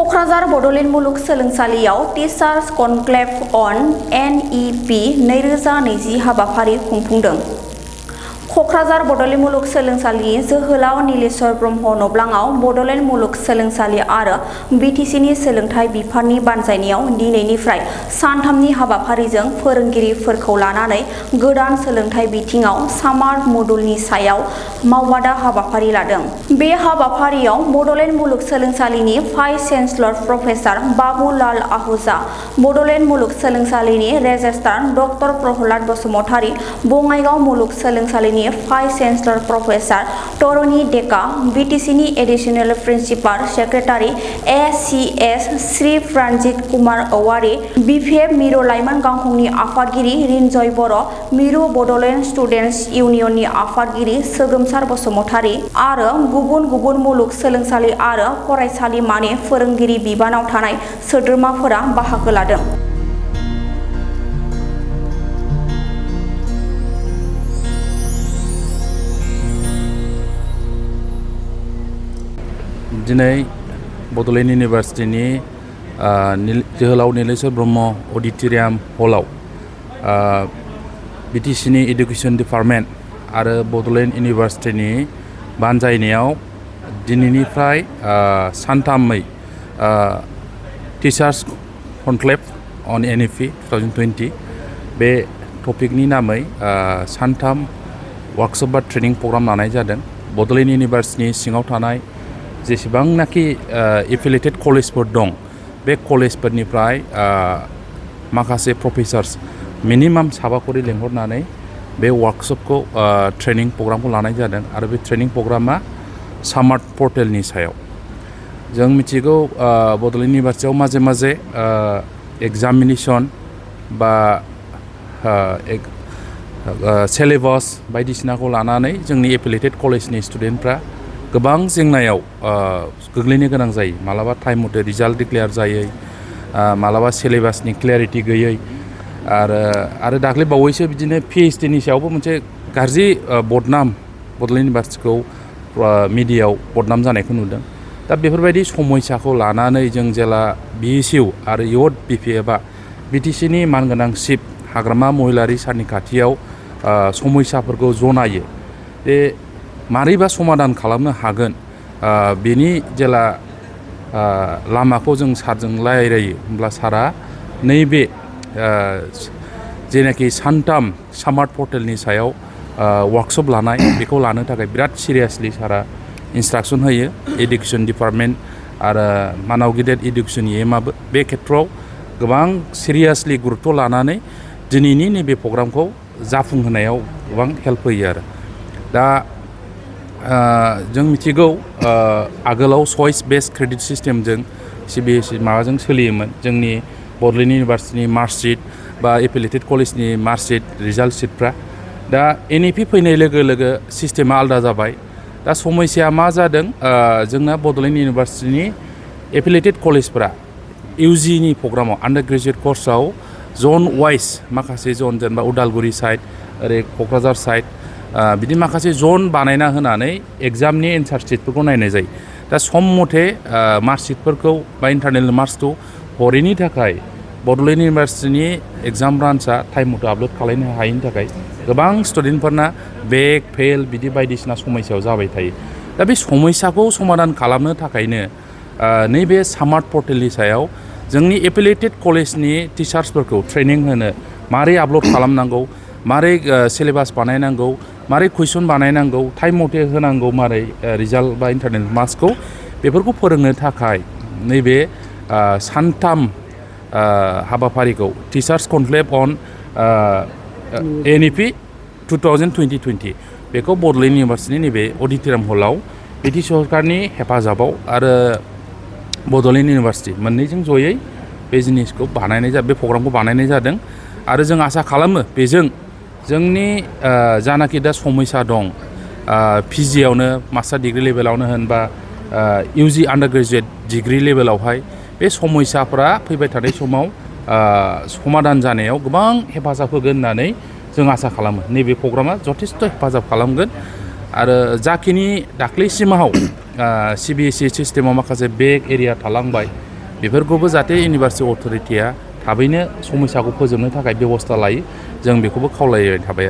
Kokrajhar Bodoland मुलुगसोलोंसालियाव teachers conclave on NEP 2020 हाबाफारि खुंफुंदों। क'क्राझार बड'लेण्ड मुलुगसोलोंसालिनि जोहोलाव नीलेश्वर ब्रह्म न'ब्लाङाव बड'लेण्ड मुलुगसोलोंसालि आरो BTCनि सोलोंथाइ बिफाननि बानजायनायाव दिनैनिफ्राय सानथामनि हाबाफारिजों फोरोंगिरिफोरखौ लानानै गोदान सोलोंथाइ बिथिङाव सामार्थ मडुलनि सायाव मावबादा हाबाफारि लादों। बे हाबाफारियाव बड'लेण्ड मुलुगसोलोंसालिनि vice chancellor professor Babulal Ahuja, Bodoland मुलुगसोलोंसालिनि रेजिस्ट्रार डक्टर प्रहलाद बसुमतारी, बङाइगाव मुलुगसोलोंसालिनि vice chancellor professor Taruni Deka, BTCनि additional principal secretary ACS Shri Pranjit Kumar Owary, BPF मिरु लाइमोन गांखंनि आफादगिरि रिन्जय बर', मिरु बड'लेण्ड स्टुडेन्टस इउनियननि आफादगिरि सोगोमसार बसुमतारी आरो गुबुन गुबुन मुलुगसोलोंसालि आरो फरायसालिमानि फोरोंगिरि बिबानाव थानाय सोद्रोमाफोरा बाहागो लादों। दिनै बड'लेण्ड इउनिभार्सिटिनि जोहोलाव नीलेश्वर ब्रह्म अडिट'रियाम हलाव BTCनि एडुकेसन डिपार्टमेन्ट आरो बड'लेण्ड इउनिभार्सिटिनि बानजायनायाव दिनैनिफ्राय सानथामै टीचार्स कनक्लेव अन NEP 2020 बे टपिकनि नामै सानथाम वार्कशप बा ट्रेनिं प्रग्राम लानाय जादों। बड'लेण्ड इउनिभार्सिटिनि सिङाव थानाय जेसेबांनाखि एफिलिएटेड कलेजफोर दं बे कलेजफोरनिफ्राय माखासे प्रफेसार्स मिनिमाम साबाखरि लेंहरनानै बे वार्कशपखौ ट्रेनिं प्रग्रामखौ लानाय जादों आरो बे ट्रेनिं प्रग्रामा सामार्थ पर्टेलनि सायाव। जों मिथिगौ बड'लेण्ड इउनिभार्सिटियाव माजे माजे एग्जामिनेसन बा सिलेबास बायदिसिनाखौ लानानै जोंनि एफिलिएटेड कलेजनि स्टुडेन्टफ्रा गोबां जेंनायाव गोग्लैनो गोनां जायो। मालाबा टाइम मथे रिजाल्ट डिक्लेयार जायै, मालाबा सिलेबासनि क्लियारिटि गैयै आरो दाख्लै बावैसो बिदिनो PhDनि सायावबो मोनसे गाज्रि बदनाम बड'लेण्ड इउनिभार्सिटिखौ मिडियायाव बदनाम जानायखौ नुदों। दा बेफोरबायदि समयसाखौ लानानै जों जेला BSU आरो इउथ BPFआ BTCनि मानगोनां चिफ हाग्रामा महिलारि सारनि खाथियाव समयसाफोरखौ जनायो बे मारैबा समाधान खालामनो हागोन बेनि जेला लामाखौ जों सारजों रायलायो होमब्ला सारा नैबे जेनाखि सानथाम सामार्थ पर्टेलनि सायाव वार्कशप लानाय बेखौ लानो थाखाय बिराद सिरियासलि सारा इन्सट्राक्सन होयो। एडुकेसन डिपार्टमेन्ट आरो मानाव गिदिर एडुकेसन EMआबो बे खेथ्रआव गोबां सिरियासलि गुरुत्व लानानै दिनैनि नैबे प्रग्रामखौ जाफुंहोनायाव गोबां हेल्प होयो आरो दा जों मिथिगौ आगोलाव चइस बेस्ड क्रेडिट सिस्टेमजों CBSE माबाजों सोलियोमोन। जोंनि बड'लेण्ड इउनिभार्सिटिनि मार्कशीट बा एफिलिएटेड कलेजनि मार्कशीट रिजाल्ट शीटफ्रा दा NEP फैनाय लोगो लोगो सिस्टेमा आलादा जाबाय। दा समस्याया मा जादों जोंना बड'लेण्ड इउनिभार्सिटिनि एफिलिएटेड कलेजफ्रा UGनि प्रग्रामाव आन्डार ग्रेजुएट कर्सआव जन वाइज माखासे जन जेनेबा उदालगुरि साइड ओरै क'क्राझार साइड बिदि माखासे जन बानायना होनानै एग्जामनि एन्सार शीटफोरखौ नायनाय जायो। दा सम मथे मार्कशीटफोरखौ बा इन्टारनेल मार्क्सखौ हरैनि थाखाय बड'लेण्ड इउनिभार्सिटिनि एग्जाम ब्रान्चआ टाइम मथे आपल'ड खालामनो हायैनि थाखाय गोबां स्टुडेन्टफोरना बेक फेल बिदि बायदिसिना समस्यायाव जाबाय थायो। दा बे समस्याखौ समाधान खालामनो थाखायनो नैबे सामार्थ पर्टेलनि सायाव जोंनि एफिलिएटेड कलेजनि टिचार्सफोरखौ ट्रेनिं होनो मारै आपल'ड खालामनांगौ, मारै सिलेबास बानायनांगौ, मारै कुइसन बानायनांगौ, टाइम मथे होनांगौ, मारै रिजाल्ट बा इन्टारनेल मार्क्सखौ बेफोरखौ फोरोंनो थाखाय नैबे सानथाम हाबाफारिखौ टिचार्स कनक्लेव अन NEP 2020 बेखौ बड'लेण्ड इउनिभार्सिटिनि नैबे अडिट'रियाम हलाव BTC सरकारनि हेफाजाबाव आरो बड'लेण्ड इउनिभार्सिटि मोननैजों जयै बे जिनिसखौ बे प्रग्रामखौ बानायनाय जादों आरो जों आसा खालामो बेजों जोंनि जानाखि दा समस्या दं PGआवनो मास्टार डिग्रि लेभेलावनो होन बा UG आन्डार ग्रेजुएट डिग्रि लेभेलावहाय बे समस्याफ्रा फैबाय थानाय समाव समाधान जानायाव गोबां हेफाजाब होगोन होननानै जों आसा खालामो। नैबे प्रग्रामा जथेस्थ' हेफाजाब खालामगोन आरो जाखिनि दाख्लैसिमाव CBSE सिस्टेमाव माखासे बेक एरिया थालांबाय बेफोरखौबो जाहाथे इउनिभार्सिटि अथ'रिटिया थाबैनो समस्याखौ फोजोबनो थाखाय बेबस्था लायो जों बेखौबो खावलायबाय थाबाय।